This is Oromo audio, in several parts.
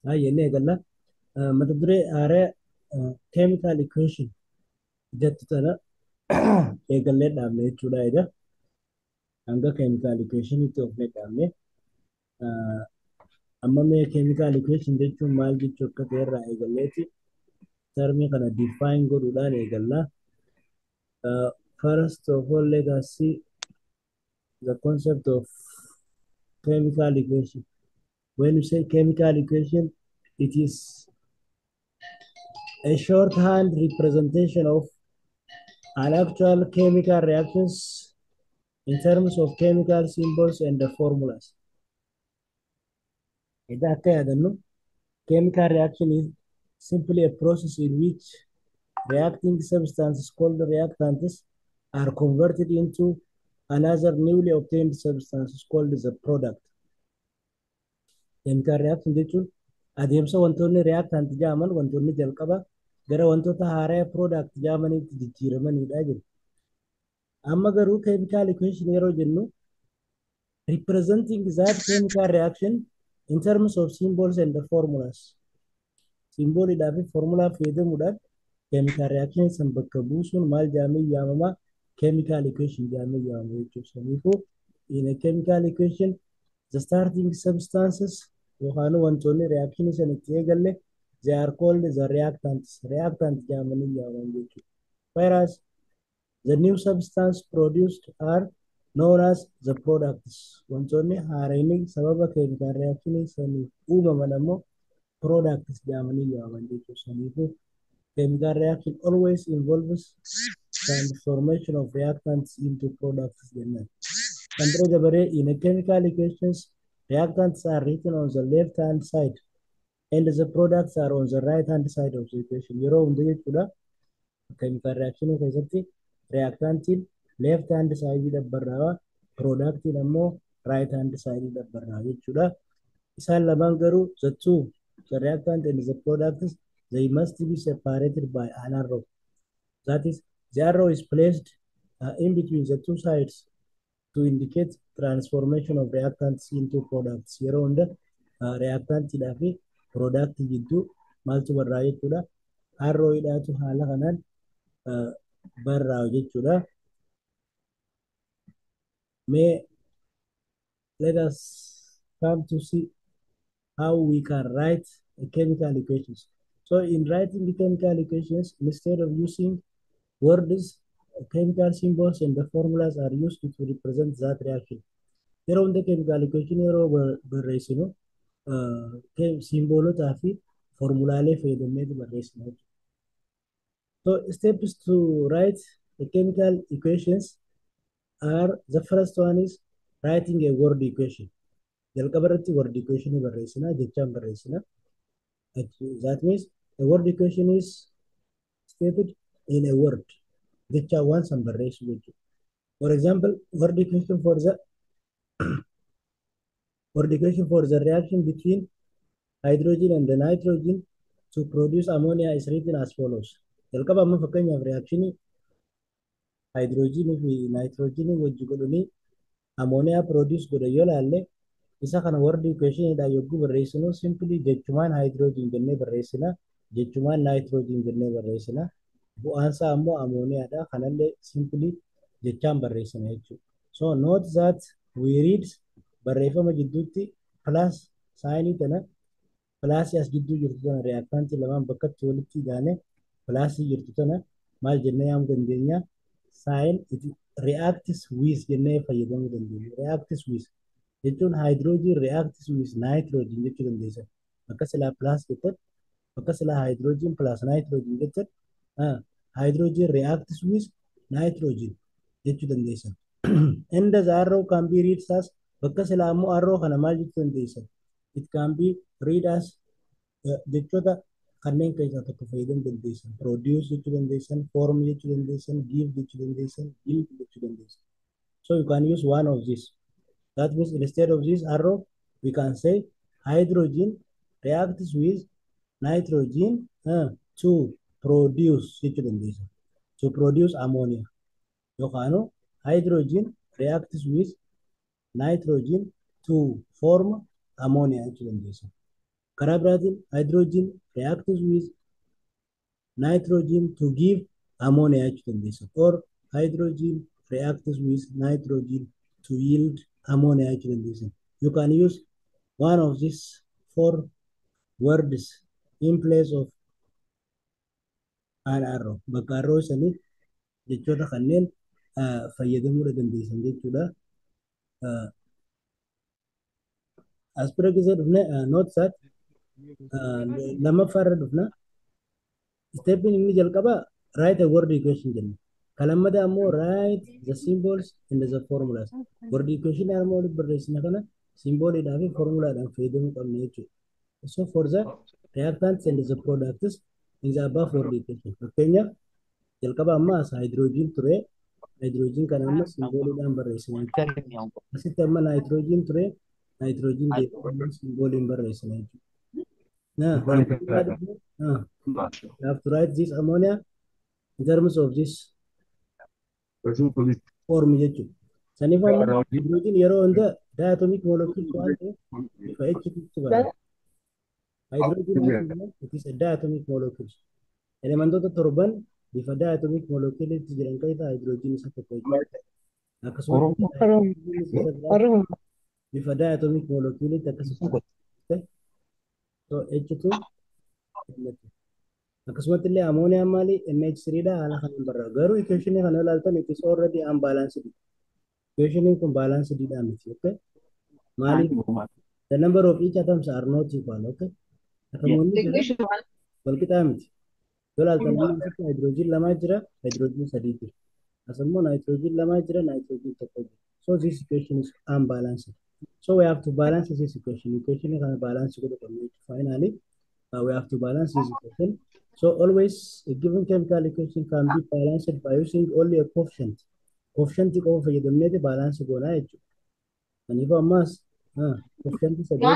Jennee eegalla. Mata duree haaraa chemical equation jettu tana eegallee dhaabne jechuudha egaa. Hanga chemical equation itti oofnee dhaabne. Amma mee chemical equation jechuun maal jechuu akka ta'e irraa eegalleeti termii kana define godhuudhaan eegalla. First of all, let us see the concept of chemical equation. When you say chemical equation, it is a shorthand representation of an actual chemical reactions in terms of chemical symbols and the formulas. Egaa akka yaadannu, chemical reaction is simply a process in which reacting substances called reactants are converted into another newly obtained substance called the product. Chemical reaction jechuun adeemsa wantoonni reactant jedhaman, wantoonni jalqaba, gara wantoota haaraa product jedhamanitti jijjiiramanidha jedhu. Amma garuu chemical equation yeroo jennu, representing that chemical reaction in terms of symbols and the formulas. Symboliidhaa fi formulaa fayyadamuudhaan chemical reaction san bakka buusuun maal jedhamee yaamama? Chemical equation jedhamee yaamama jechuudha. Saniifuu in a chemical equation, the starting substances yookaan wantoonni reaction san itti eegalle, they are called the reactants. Reactant jedhamanii yaamaman jechuudha. Whereas the new substance produced are known as the products. Wantoonni haaraan sababa chemical reaction saniif uumaman ammoo products jedhamanii yaamaman jechuudha. Saniifuu chemical reaction always involves transformation of reactants into products jennaan. Kan bira dabaree, in a chemical equations, reactants are written on the left hand side and the products are on the right hand side of the equation. Yeroo hunda jechuudha, chemical reaction keessatti reactantiin left hand side barraa'a, productiin ammoo right hand side barraa'a jechuudha. Isaan lamaan garuu, the two, the reactant and the products, they must be separated by an arrow. That is, the arrow is placed in between the two sides to indicate transformation of reactants into products. Yeroo hunda reactantidhaa fi product jidduu maaltu barraa'a jechuudha? Arrowidhaatu haala kanaan barraa'u jechuudha. May let us come to see how we can write a chemical equations. So in writing the chemical equations, instead of using words, chemical symbols and the formulas are used to represent that reaction. Yeroo hunda chemical equation yeroo barreessinu simbolotaa fi formulaalee fayyadamneetu barreessina jechuudha. So steps to write the chemical equations are: the first one is writing a word equation. Jalqaba irratti word equation barreessina, jechaan barreessina. That means a word equation is stated in a word. Jechaan waan san barreessu jechuudha. For example, word equation for the reaction between hydrogen and the nitrogen to produce ammonia is written as follows. Jalqaba amma fakkeenyaaf reaction hydrogen fi nitrogen wajji godhanii ammonia produce godhan yoo laalle, isa kana word equation dhaan yogguu barreessinu, simply jechumaan hydrogen jennee barreessina, jechumaan nitrogen jennee barreessina. Bu'aansaa ammoo ammooniyaadha. Kanallee simply jechaan barreessina jechuudha. So note that we read barreeffama jidduutti plus signii tana, plusii as jidduu jirtu tana, reactantii lamaan bakkatti walitti hidhaane plusii jirtu tana maal jennee yaamuu dandeenya? Sign it reacts with jennee fayyadamuu dandeenya. Reacts with jechuun hydrogen reacts with nitrogen jechuu dandeessa. Bakka silaa plus jettan, bakka silaa hydrogen plus nitrogen jettan, hydrogen reacts with nitrogen jechuu dandeessa. And the arrow can be read as, bakka silaa ammoo arrow kana maal jechuu dandeessa? It can be read as jechoota kanneen keessaa tokko fayyadamuu dandeessan. Produce jechuu dandeessan, form jechuu dandeessan, give jechuu dandeessan, yield jechuu dandeessan. So you can use one of these. That means instead of this arrow, we can say hydrogen reacts with nitrogen to produce jechuu dandeessan. To produce ammonia. Yookaan hydrogen reacts with nitrogen to form ammonia jechuu dandeessan. Karaa biraatiin hydrogen reacts with nitrogen to give ammonia jechuu dandeessa. Or hydrogen reacts with nitrogen to yield ammonia jechuu dandeessa. You can use one of these four words in place of an arrow. Bakka arrow sanii jechoota kanneen fayyadamuu dandeessan jechuudha. As bira gisee dhufne, note that lammaffaa irra dhufna. Stepin inni jalqaba write a word equation jenna. Ka lammataa ammoo write the symbols and the formulas. Word equation arma olitti barreessina kana symboliidhaa fi formulaadhaan fayyadamuu qabna jechuudha. So for the reactants and the products in the above word equation. Fakkeenyaaf, jalqaba amma as hydrogen ture. Hydrogen kana amma symboliidhaan barreessina jechuudha. Asitti amma nitrogen ture. Nitrogen deemee symboliin barreessina jechuudha. Now, you have to write this ammonia in terms of this form jechuudha. Saniif amma hydrogen yeroo hunda diatomic molecule waan ta'eef bifa H tti barreessa. Hydrogen, it is a diatomic molecule. Elementoota torban bifa diatomic molecule tti jiran keessaa hydrogen isa tokko jechuudha. Akkasumas bifa diatomic molecule tti akkasumas. So H2 N2. Akkasumatti illee amooniyaan maali? NH3 dha, haala kanaan barraa. Garuu equation kana ilaaltan, it is already unbalanced. Equation kun balanced dha miti. Okay? Maaliif? The number of each atoms are not equal. Okay? Atomoonni jiran wal qixaa miti. Yoo ilaaltan, amma asitti hydrogen lamaa jira, hydrogen sadii jira. As immoo nitrogen lamaa jira, nitrogen tokko jira. So this equation is unbalanced. So we have to balance this equation. Equation kana balance godhuu qabna jechuudha. Finally, we have to balance this equation. So always a given chemical equation can be balanced by using only a coefficient. Coefficient qofa fayyadamneeti balance goonaa jechuudha. Kanaafuu ammas coefficient sadii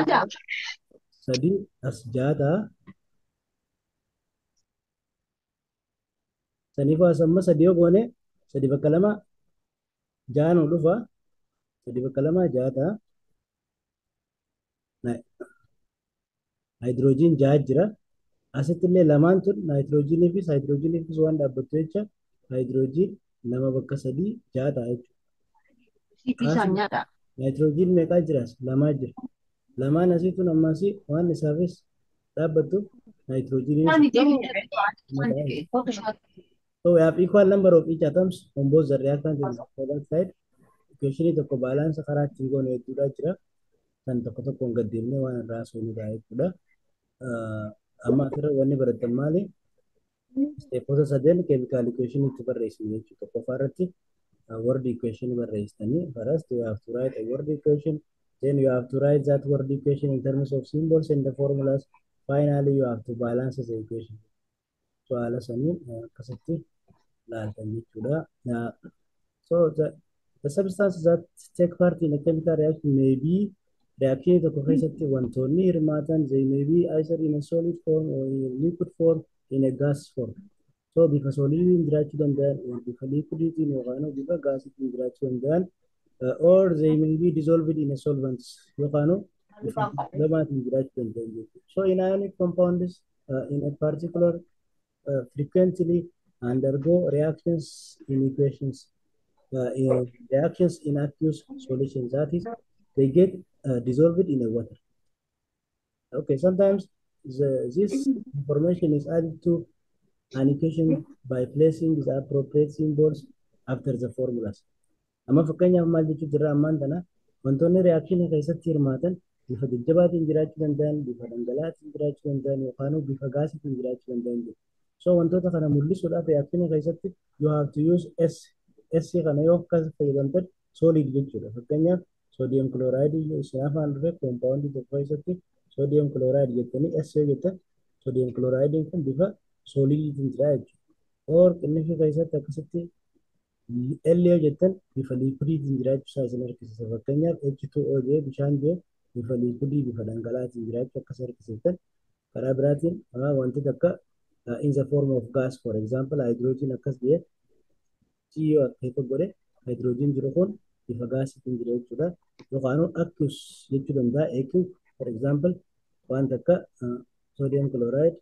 sadii as ja'a ta'a. Saniifuu as amma sadii yoo goone, sadi bakka lama ja'a nu dhufa. Sadi bakka lama ja'a ta'a. Hydrogen ja'a jira. Asitti illee lamaan tun naayitiroojiiniifis hydrogeniifis waan dhaabbattu jecha hydrogen lama bakka sadii ja'a ta'a jechuudha. Naayitiroojiin meeqaa jira? Lamaa jira. Lamaan asii tun ammasii waan isaafis dhaabbattu naayitiroojiiniif. So we have equal number of each atoms on both the reactant and the product side. Equation tokko balance karaa ittiin goonu hedduudha jira. Kan tokko tokkoon gad deemnee waan irraa haasofnu ta'a jechuudha. Amma asirra wanni baratan maali? Stepoota sadeen chemical equation itti barreessinu jechuudha. Tokkoffaa irratti word equation barreessitanii, first you have to write a word equation, then you have to write that word equation in terms of symbols and the formulas. Finally, you have to balance the equation. So haala saniin akkasitti ilaaltan jechuudha. So the substances that take part in a chemical reaction may be, reaction tokko keessatti wantoonni hirmaatan, they may be either in a solid form or in a liquid form, in a gas form. So bifa solidiin jiraachuu danda'an, or bifa liquidiitiin yookaan bifa gaasiitiin jiraachuu danda'an, or they may be dissolved in a solvent yookaan bifa lamaatiin jiraachuu danda'an jechuudha. So in ionic compounds in a particular frequently undergo reactions in equations in reactions in aqueous solutions, that is, they get dissolved in a water. Okay, sometimes this information is added to an equation by placing the appropriate symbols after the formulas. Amma fakkeenyaaf maal jechuu jirra ammaan tana? Wantoonni reaction keessatti hirmaatan bifa jajjabaatiin jiraachuu danda'an, bifa dhangala'aatiin jiraachuu danda'an yookaan bifa gaasiitiin jiraachuu danda'an jiru. So wantoota kana mul'isuudhaaf reaction keessatti you have to use S. S kana yoo akkas fayyadamtan solid jechuudha. Fakkeenyaaf, sodium chloride yoo isin afaan dhufe, compound tokko keessatti sodium chloride jettanii S yoo jettan, sodium chloride kun bifa solidiitiin jira jechuudha. Or qinnifi keessatti akkasitti L yoo jettan bifa liquidiitiin jiraachuu isaa isin argisiisa. Fakkeenyaaf, H2O jee, bishaan jee, bifa liquidii, bifa dhangala'aatiin jiraachuu akkas argisiiftan. Karaa biraatiin wanti takka in the form of gas, for example hydrogen akkas jee G yoo akka godhe, hydrogen jiru kun bifa gaasiitiin jira jechuudha. Yookaan aqueous jechuu danda'a. AQ, for example, Waan takka sodium chloride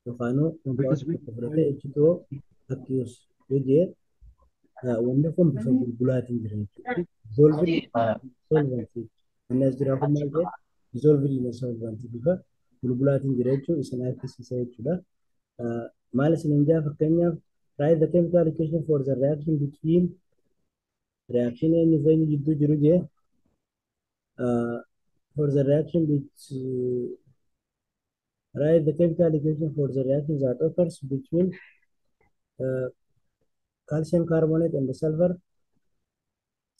yookaan compound tokko fudhatee H2O aqueous yoo jee, wanni kun bifa bulbulaatiin jira jechuudha. Dissolved solvent. Inni as jira kun maal ta'e? Dissolved in a solvent, bifa bulbulaatiin jira jechuudha. Isin harkisiisa jechuudha. Maal isin hin jaa? Fakkeenyaaf, write the chemical equation for the reaction between, reaction eenyu fi eenyu jidduu jiru jee, for the reaction between, write the chemical equation for the reaction that occurs between calcium carbonate and the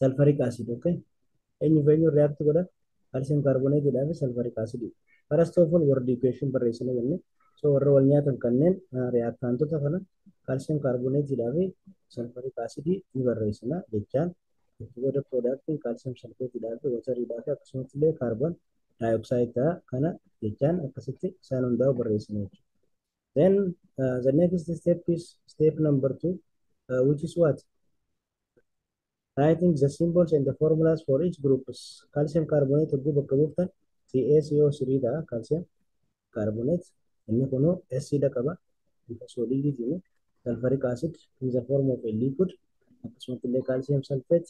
sulfuric acid. Okay, eenyu fi eenyu react godha? Calcium carbonate dhaa fi sulfuric acid. First of all, word equation barreessina jenne. So warra wal nyaatan kanneen, reactantota kana, calcium carbonate dhaa fi sulfuric acid ni barreessina jechaan. Itti booda productiin calcium sulfate dhaa fi water dhaa fi akkasumas illee carbon dioxide ta'a. Kana jechaan akkasitti isaan hundaa'u barreessina jechuudha. Then the next step is step number two, which is what? Writing the symbols and the formulas for each groups. Calcium carbonate hogguu bakka buuftan CaCO3 dha calcium carbonate. Inni kunuu S dha qaba. Bifa solidiitiin. Sulfuric acid in the form of a liquid. Akkasumatti illee calcium sulfate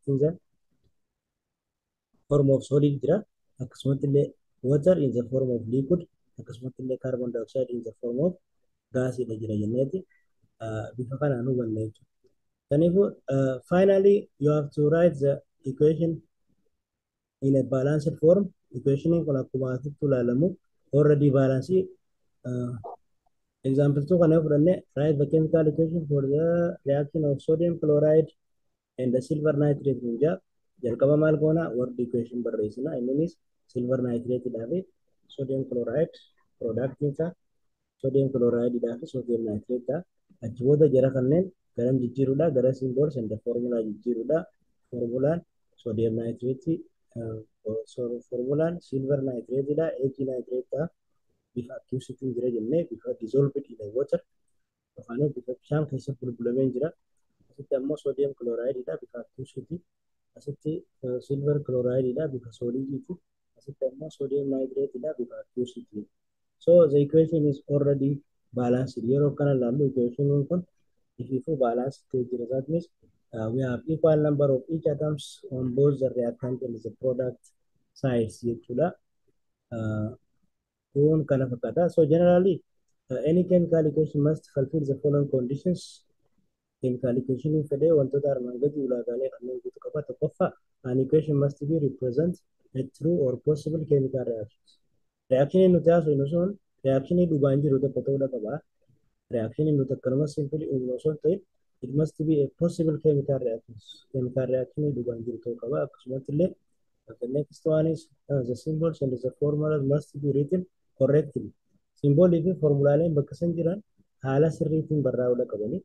in the form of solid jira. Akkasumatti illee water in the form of liquid. Akkasumatti illee carbon dioxide in the form of gas dha jira jenneeti bifa kanaan hubanna jechuudha. Kanaafuu finally you have to write the equation in a balanced form. Equation kun akkuma asitti ilaalamu already balance. Example 2 kana fudhanne, write the chemical equation for the reaction of sodium chloride and the silver nitrate nun jaa. Jalqaba maal goona? Word equation barreessina. Inninis silver nitrate dhaa fi sodium chloride, product isaa sodium chloride dhaa fi sodium nitrate dha. Achi booda jara kanneen garam jijjiiruudha? Gara symbols and the formula jijjiiruudha. Formulaan sodium nitrate, formulaan silver nitrate dha, Ag nitrate dha. Bifa aqueousitiin jira jennee, bifa dissolved in the water yookaan bifa bishaan keessa bulbulamee jira. Asitti ammoo sodium chloride dha, bifa aqueousiiti. Asitti silver chloride dha, bifa solidiiti. Asitti ammoo sodium nitrate dha, bifa aqueousiiti. So the equation is already balanced. Yeroo kana ilaallu equation kun ifiifuu balanced ta'ee jira. That means we have equal number of each atoms on both the reactant and the product sides jechuudha. Kun kana fakkaata. So generally, any chemical equation must fulfill the following conditions. Chemical equation fedhee wantoota armaan gadii ulaagaalee kanneen guutuu qaba. Tokkoffaa, an equation must be represent a true or possible chemical reactions. Reaction nuti haasofnu sun reaction dhugaan jiru tokko ta'uu qaba. Reaction nuti akkanuma simply uumnu osoo hin ta'in, it must be a possible chemical reactions. Chemical reaction dhugaan jiru ta'uu qaba. Akkasumatti illee the next one is the symbols and the formulas must be written correctly. Simbolii fi formulaaleen bakka san jiran haala sirriitiin barraa'uu qabani.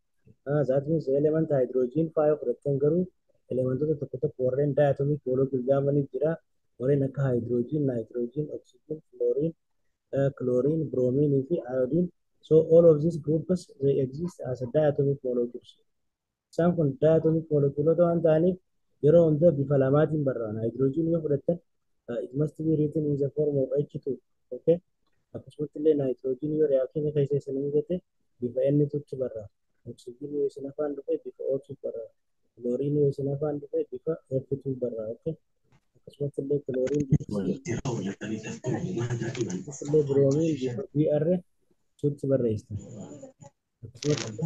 That means element hydrogen faa fudhattan garuu elementoota tokko tokko warreen diatomic molecule jedhamanii jira. Warreen akka hydrogen, nitrogen, oxygen, fluorine, chlorine, bromine fi iodine. So all of these groups, they exist as a diatomic molecules. Isaan kun diatomic moleculoota waan ta'aniif yeroo hunda bifa lamaatiin barraa'an. Hydrogen yoo fudhattan, it must be written in the form of H2. Okay? Akkasumatti illee nitrogen yoo reaction keessa isin mijate bifa N2tti barraa'a. Oxygen yoo isin afaan dhufe bifa O2 barraa'a. Chlorine yoo isin afaan dhufe bifa F2 barraa'a. Okay? Akkasumatti illee chlorine bifa C, akkasumatti illee bromine bifa Br tutti barreessita. Akkasumatti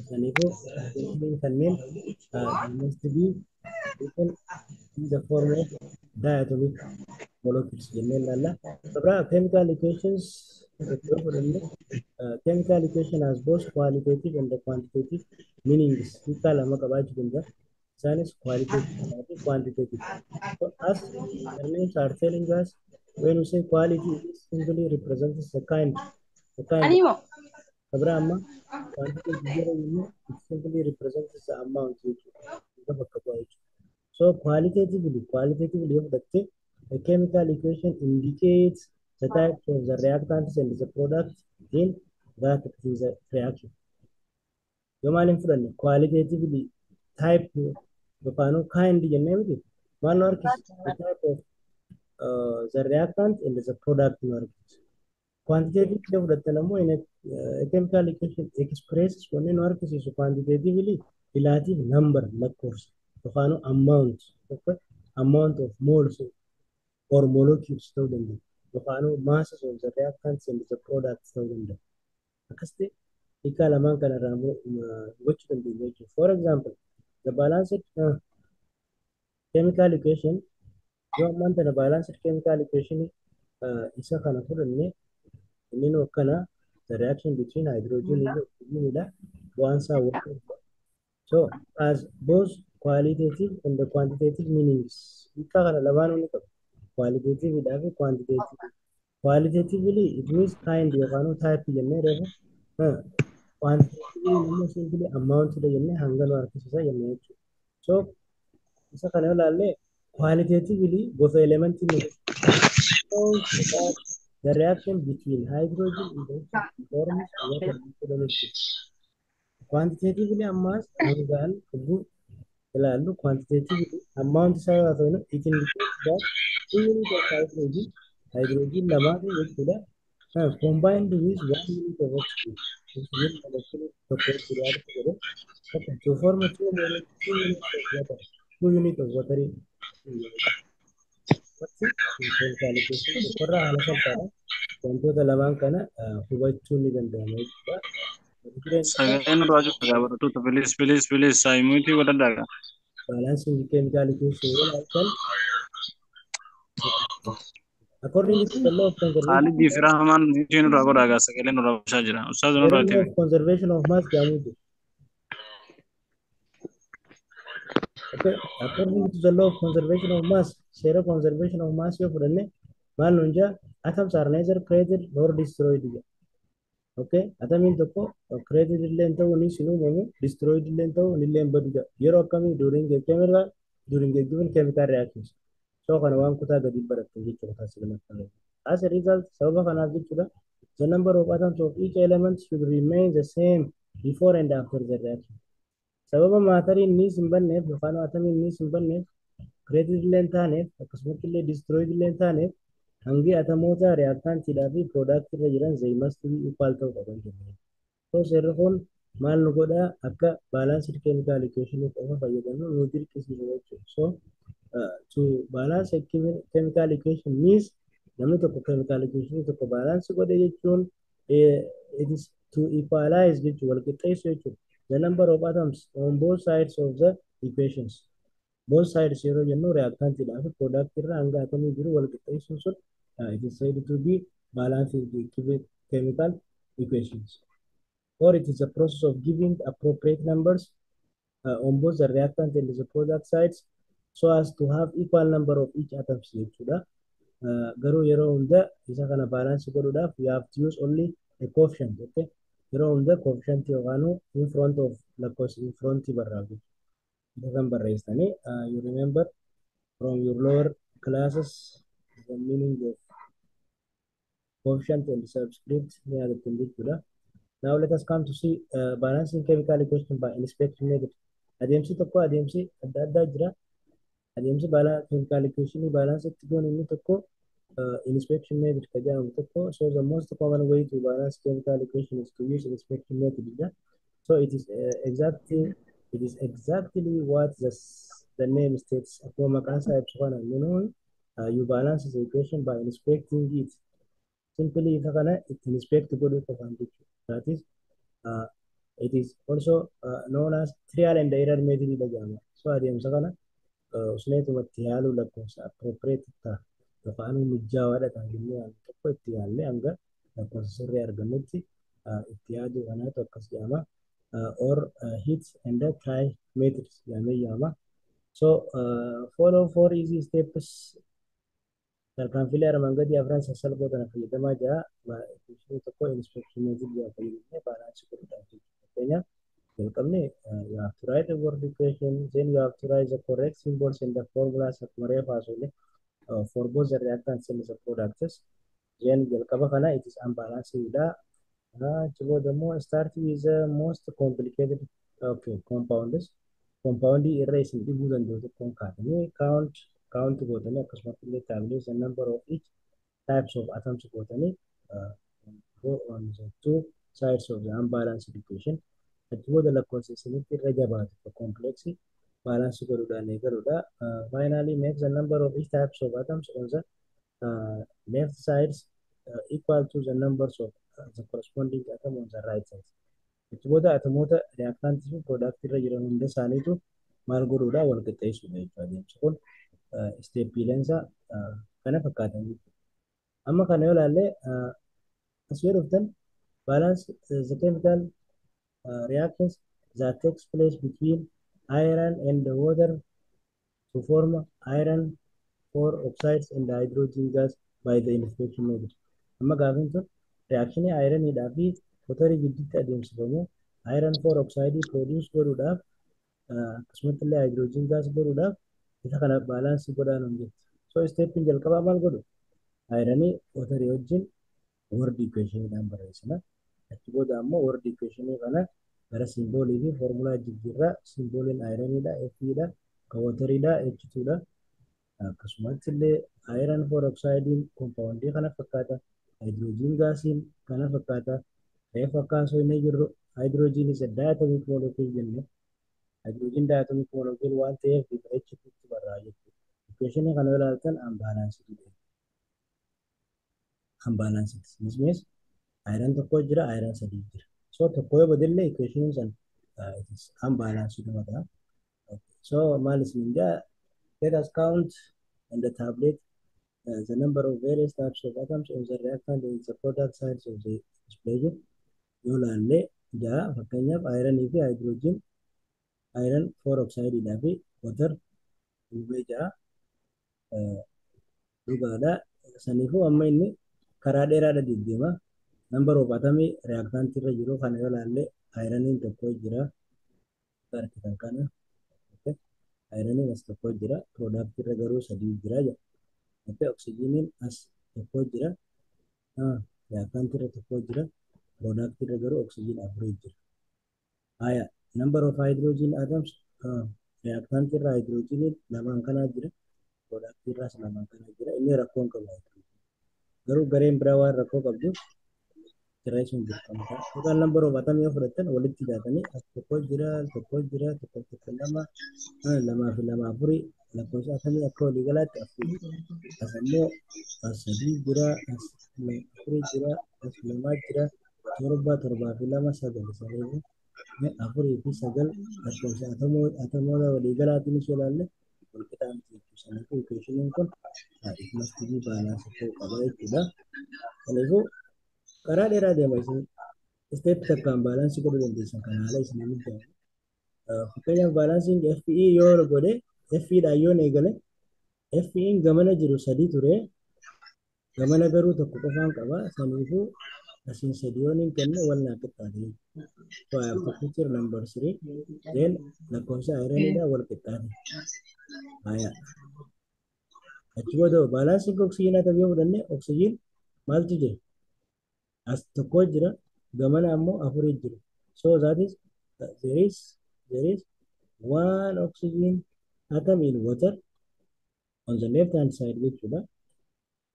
kanaafuu kanneen must be written in the form of diatomic molecules jennee ilaalla. Biraa, chemical equations iddoo fudhanne, chemical equation has both qualitative and quantitative meanings. Hiikaa lama qabaachuu danda'a. Isaanis qualitative fi quantitative. So as the names are telling us, when we say quality, it simply represents the kind. Animo. Biraa amma quantitative yeroo jennu, it simply represents the amount jechuudha. Bakka bu'aa jechuudha. So qualitatively yoo fudhatte, a chemical equation indicates the types of the reactants and the product in that is the reaction. Yoo maaliin fudhanne, qualitatively type yookaan kind jennee miti, maal nu harkisa? The type of the reactant and the product nu argisiisa. Quantitative yoo fudhattan ammoo in a chemical equation expresses wanni nu argisiisu quantitatively relative number, lakkoofsa yookaan amount, okay? Amount of moles or molecules ta'uu danda'a yookaan masses of the reactants and the products ta'uu danda'a. Akkasitti hiikaa lamaan kana irraa gochuu dandeenya jechuudha. For example, the balanced chemical equation, yoo ammaan tana balanced chemical equation isa kana fudhanne, inni nu akkana the reaction between hydrogen and oxygen dha, bu'aan isaa water. So as both qualitative and the quantitative meanings, hiikaa kana lamaanuu ni qaba. Qualitative dhaa fi quantitative. Qualitatively it means kind yookaan type jennee reefu. Quantitatively immoo simply amount dha jennee, hanga nu harkisiisa jennee jechuudha. So isa kana yoo ilaalle, qualitatively gosa elementii nu shows that the reaction between hydrogen and oxygen forms water jechuudha nuti. Quantitatively ammas hangaan yogguu ilaallu, quantitatively amount isaa yoo ta'u, it indicates that 2 unit of hydrogen, hydrogen lamaatu jechuudha, combined with 1 unit of oxygen, oxygen molecule tokko jechuudha jedhe, okay, to form 2 units of water, 2 unit of water. Chemical equation tokkorraa haala salphaadhaan wantoota lamaan kana hubachuun ni danda'ama jechuudha. Mata dureen isaa Sagaleen nurraa cufa barattoota, please, please, please, mute godhadhaa. Balancing chemical equation yoo ilaaltan, according to the law of conservation Khaalidii fi Rahmaan mute nurraa godhaa gaa, sagaleen nurraa bashaa jira. Ustaaz nurraa seera law timi. Of conservation of mass jedhamu jira. Okay, according to the law of conservation of mass, seera conservation of mass yoo fudhanne maal nuun jaa? Atoms are neither created nor destroyed jedha. Okay, atomiin tokko created illee hin ta'u, ni hin uumamu, destroyed illee hin ta'u, ni illee hin badu jedha. Yeroo akkamii? During a given chemical reactions. So kana waan kutaa gadi barattan jechuudha kutaa saglaffaa. As a result, sababa kanaaf jechuudha, the number of atoms of each element should remain the same before and after the reaction. Sababa matteriin ni hin banneef yookaan atomiin ni hin banneef, created illee hin taaneef, akkasumatti illee destroyed illee hin taaneef, hangi atomoota reactantiidhaa fi product irra jiran they must be equal ta'uu qaban jennee. So seerri kun maal nu godhaa? Akka balanced chemical equation qofa fayyadamnu nu dirqisiisa jechuudha. So to balance a chemical equation means, namni tokko chemical equation tokko balance godhe jechuun, it is to equalize jechuudha, wal qixxeessu jechuudha. The number of atoms on both sides of the equations. Both sides yeroo jennu reactantidhaa fi product irra hanga atomii jiru wal qixxeessuun sun it is said to be balancing the chemical equations. Or it is a process of giving appropriate numbers on both the reactant and the product sides so as to have equal number of each atoms jechuudha. Garuu yeroo hunda isa kana balance godhuudhaaf you have to use only a coefficient, okay? Yeroo hunda coefficient yookaan in front of lakkoofsa in front barraa'u. Isa kan barreessitanii, you remember from your lower classes the meaning of coefficient and subscript ni yaadattan jechuudha. Now let us come to see balancing chemical equation by inspection method. Adeemsi tokko adeemsi adda addaa jira. Adeemsi chemical equation balance itti goonu inni tokko inspection method ka jedhamu tokko. So the most common way to balance chemical equation is to use inspection method jedha. So it is exactly what the name states. Akkuma maqaan isaa ibsu kana you balance the equation by inspecting it. Simply isa kana itti inspect godhuu qofaan jechuudha. That is it is also known as trial and error method jedhama. So adeemsa kana usneetumatti yaaluu, lakkoofsa appropriate ta'a yookaan mijaawaadha ta'a jennee yaadnu tokko itti yaallee hanga lakkoofsa sirrii argannutti itti yaaduu kanaatu akkas jedhama. Or hit and try methods jedhamee yaama. So follow four easy steps, tarkaanfilee armaan gadii afran sassalphoo kana fayyadamaa jira. Equation tokko inspection method jedhama fayyadamnee balance godhuudhaaf jechuudha. Fakkeenyaaf jalqabne, you have to write the word equation, then you have to write the correct symbols and the formulas akkuma reefu haasofne for both the reactants and the products. Then jalqaba kana it is unbalanced dha. Achi booda immoo start with the most complicated, okay, compounds. Compound irra isin dhibuu danda'u tokkoon kaatanii count Count gootanii akkasumas illee tabulate the number of each types of atoms gootanii go on the two sides of the unbalanced equation. Achi booda lakkoofsa isinitti irra jabaatu complex balance godhuudhaan eegaluudha. Finally, make the number of each types of atoms on the left sides equal to the numbers of the corresponding atom on the right side. Achi booda atomoota reactantii fi product irra jiran hunda isaaniitu maal godhuudha, wal qixxeessuudha jechuudha. Adeemsi kun stepiileen isaa kana fakkaatan jechuudha. Amma kana yoo ilaalle, as yoo dhuftan, balance the chemical reactions that takes place between iron and the water to form iron four oxides and hydrogen gas by the inspection method. Amma gaafiin tun reactionii ironiidhaa fi waterii gidduutti adeemsifamu iron four oxide produce godhuudhaaf, akkasumatti illee hydrogen gas godhuudhaaf, isa kana balance godhaa nuun jetti. So steppiin jalqabaa maal godhu? Ironii waterii wajjin word equationiidhaan barreessina. Achi booda ammoo word equationii kana gara symbolii fi foormulaa jijjiirraa. Symboliin ironiidha Fe dha, kan wateriidha H2 dha. Akkasumatti illee iron four oxidiin compoundii kana fakkaata. Hydrogen gasiin kana fakkaata. Reefu akka inni jirru hydrogen is a diatomic molecule jenne. Hydrogen diatomic molecule waan ta'eef bifa H2 tti barraa jechuudha. Equationii kana yoo ilaaltan unbalanced dha. Unbalanced. This means iron tokko jira, iron sadii jira. So tokko yoo badillee equationiin san it is unbalanced ta'a. So maal isin jaa, let us count and the tabulate the number of various types of atoms on the reactant and the product sides of the equation. Yoo laalle jaa, fakkeenyaaf ironii fi hydrogen, iron four oxide fi water duubee jaa dhugaadha. Saniifuu amma inni karaa dheeraadha deddeema. Number of atomii reactant irra jiru kana yoo laalle, ironiin tokko jira. Argitan kana. Ironiin as tokko jira. Product irra garuu sadii jira jedha. Okay, oxygeniin as tokko jira. Reactant irra tokko jira. Product irra garuu oxygen afurii jira. Haya, number of hydrogen atoms reactant irra hydrogeniin lamaan kanaa jira. Product irraas lamaan kanaa jira. Inni rakkoo hin qabu hydrogen. Garuu gareen biraa waan rakkoo qabduuf sirreessuun dirqama ta'a. Total number of atom yoo fudhattan, walitti hidhatanii as tokko jira, tokko jira, tokko, tokko, lama, lamaa fi lama afurii, lakkoofsa atomii akka waliigalaatti afurii. As ammoo as sadii jira, as afurii jira, as lamaa jira, torba, torbaa fi lama sagal, sagal, afurii fi sagal lakkoofsa atomoota waliigalaatiin yoo ilaalle walqixa miti jechuudha. Kanaafuu equationiin kun it must be balance ta'uu qaba jechuudha. Kanaafuu karaa dheeraa deema, isin step takkaan balance godhuu dandeessan kan haala isin mijaa'u. Fakkeenyaaf balancing FE yoo godhe, FE dhaan yoon eegale, FE'n gamana jiru sadii ture, gamana garuu tokko qofaan qaba. Saniifuu asiin sadii yoon hin kenne wal naa qixxaate jechuudha. So I have to put here number three, then lakkoofsa ironiidha wal qixxaate. Haya. Achi booda balancing oksijiinaa ta'uu yoo fudhanne, oksijiin maaltu jira? As tokko jira, gamana ammoo afurii jira. So that is there is one oxygen atom in water on the left hand side jechuudha.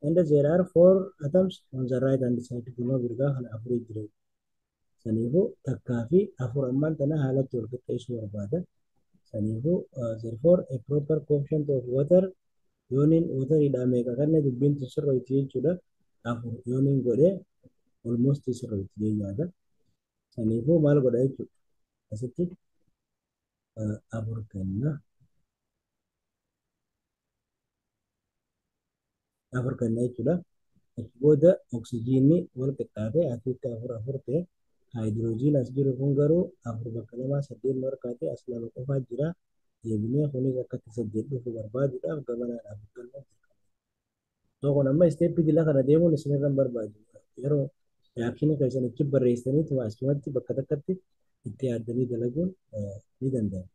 And there are four atoms on the right hand side, gama mirgaa kana afurii jira. Saniifuu takkaa fi afur ammaan tana haalatti wal qixxeessuu barbaada. Saniifuu therefore a proper coefficient of water yooniin wateriidhaa meeqa kanne dubbiin tun sirriitti jechuudha. Afur yooniin godhee almost sirriitti jechuudha. Saniifuu maal godha jechuudha. Asitti afur kenna. Afur kenna jechuudha. Achi booda oksijiinni wal qixxaate, asitti afur afur ta'e. Haayidiroojiin as jiru kun garuu afur bakka lamaa saddeet nu harkaate, as lama qofaa jira. Deebinee kunis akkatti saddeet dhufu barbaaduudhaaf gamanaan afur kennuuf dirqama. So kun amma steppii dila kana deemuun isinirra hin barbaadu. Yeroo reactionii keessan achi barreessanii asumatti bakka takkatti itti yaaddanii dalaguun ni danda'ama.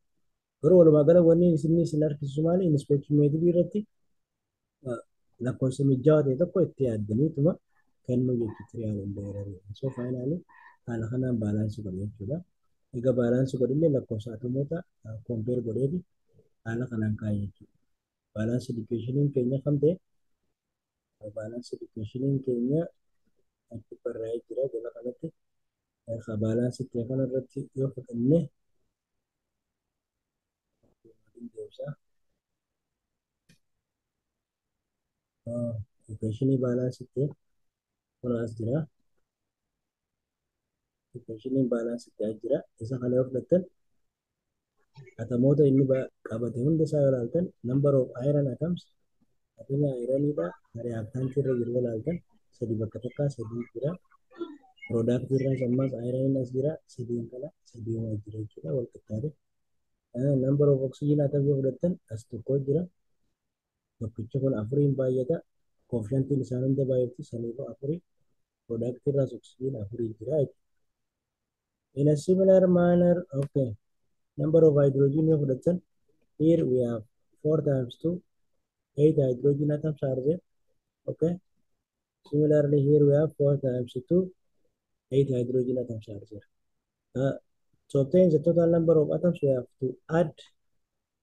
Garuu walumaa gala wanni isin harkisu maali? Inspection methodii irratti lakkoofsa mijaawaa ta'e tokko itti yaaddaniituma kennuu jechuudha trial and error. So finally haala kanaan balance godhe jechuudha. Egaa balance godhillee lakkoofsa atomoota compare godheeti haala kanaan kaa'e jechuudha. Balanced equationiin keenya kam ta'e? Balanced equationiin keenya achi barraa'ee jira jala kanatti. Balance ta'e kanarratti yoo fudhanne deemsa. Equationii balance ta'e kun as jira. Equationiin balance ta'e as jira. Isa kana yoo fudhattan atomoota inni qabate hunda isaa yoo ilaaltan, number of iron atoms, atomii ironiidha reactant irra jiru yoo ilaaltan, sadi bakka takkaa sadii jira. Product irraas ammas ironiin as jira, sadiin kana sadii jira jechuudha wal qixxaate. Number of oxygen atoms yoo fudhattan, as tokko jira. Tokkichi kun afuriin baay'ata. Coefficientiin isaan hunda baay'atu saniifuu afurii. Product irraas oxygen afurii jira jechuudha. In a similar manner, okay, number of hydrogen yoo fudhattan, here we have 4 times 2, 8 hydrogen atoms are there. Okay. Similarly, here we have 4 times 2, 8 hydrogen atoms are there. To obtain the total number of atoms, we have to add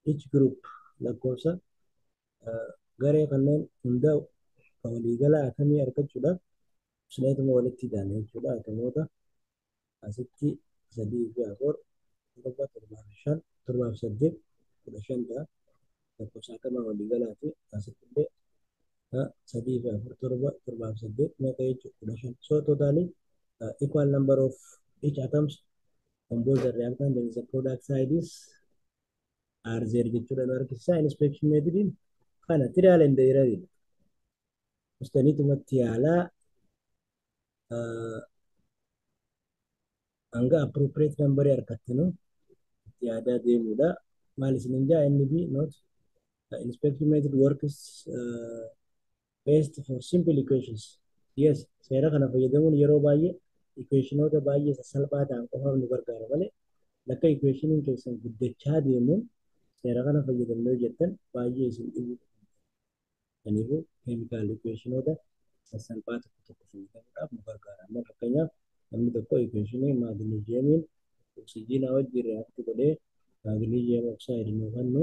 each group. Lakkoofsa garee kanneen hunda waliigala atomii argachuudhaaf sineetuma walitti hidhaane jechuudha. Atomoota asitti sadii fi afur, torba, torbaa fi shan, torbaa fi saddeet, 15 ta'a. Lakkoofsa atomaa waliigalaati. Asitti illee sadii fi afur, torba, torbaa fi saddeet meeqa jechuudha? 15. So totally equal number of each atoms on both the reactant and the product side is are there jechuudha nu argisiisa. Inspection method kana trial and error dha. Mustaniitumatti yaalaa hanga appropriate number argattinu itti yaadaa deemuudha. Maal isinin jaa NB not inspection method works best for simple equations. Yes, seera kana fayyadamuun yeroo baay'ee equationoota baay'ee sassalphaa ta'an qofaaf nu gargaara malee, lakka equationiin keessan guddachaa deemuun seera kana fayyadamnee hojjettan baay'ee isin dhibuu. Kanaafuu chemical equationoota sassalphaa tokko tokko fayyadamuudhaaf nu gargaara. Amma fakkeenyaaf namni tokko equationii magnesiumiin oksijiinaa wajjin react godhee magnesium oxide nu kennu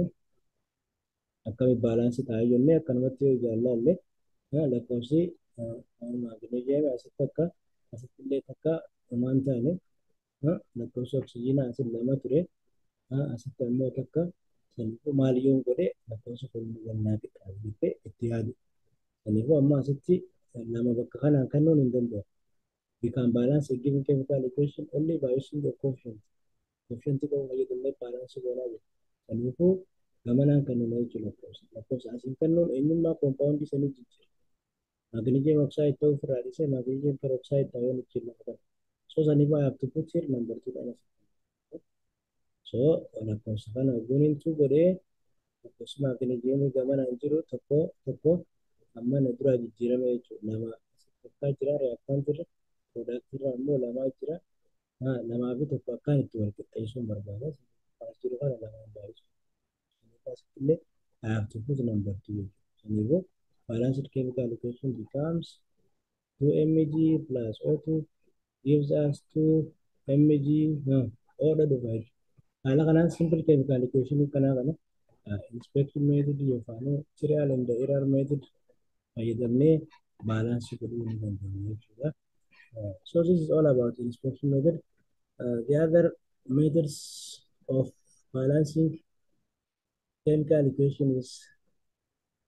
akkami balance ta'aa jennee akkanumatti yoo ilaalle, lakkoofsi magnesiumii asitti akka asitti illee takka homaan taane, lakkoofsi oksijiinaa asitti lama ture, asitti ammoo takka, saniifuu maal yoon godhe lakkoofsa kun wannaa xiqqaate jettee itti yaadu. Saniifuu amma asitti lama bakka kanaan kennuun hin danda'amu. We can balance a given chemical equation only by using the coefficient. Coefficient qofa fayyadamnee balance goonaa jira. Kanaafuu gamanaan kennina jechuudha lakkoofsa. Lakkoofsa asiin kennuun eenyummaa compoundii sanii jijjiira. Magnesium oxide ta'uu ofirraa dhiisee magnesium peroxide ta'uu yoon ittiin lafa kana. So saniifuu I have to put here number two dhaan asii. So lakkoofsa kana guunintu godhee lakkoofsi magnesiumii gamanaan jiru tokko tokko amma na duraa jijjiirame jechuudha. Lama tokkaa jira reactant irra, product irra ammoo lamaa jira. Lamaa fi tokko akkaan itti wal qixxeessuun barbaada. As jiru kana lamaan baay'isu. Asitti illee I have to put number two jechuudha. Saniifuu balanced chemical equation becomes 2 mg plus O2 gives us 2 mg O dha dhufa jechuudha. Haala kanaan simple chemical equation kanaa kana inspection method yookaan trial and error method fayyadamnee balance godhuu ni dandeenya jechuudha. So this is all about inspection method. The other methods of balancing chemical equation is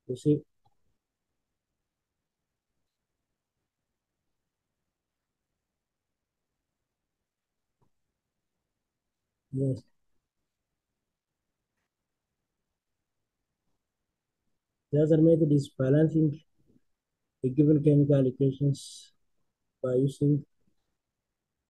to see. Yes. The other method is balancing the given chemical equations by using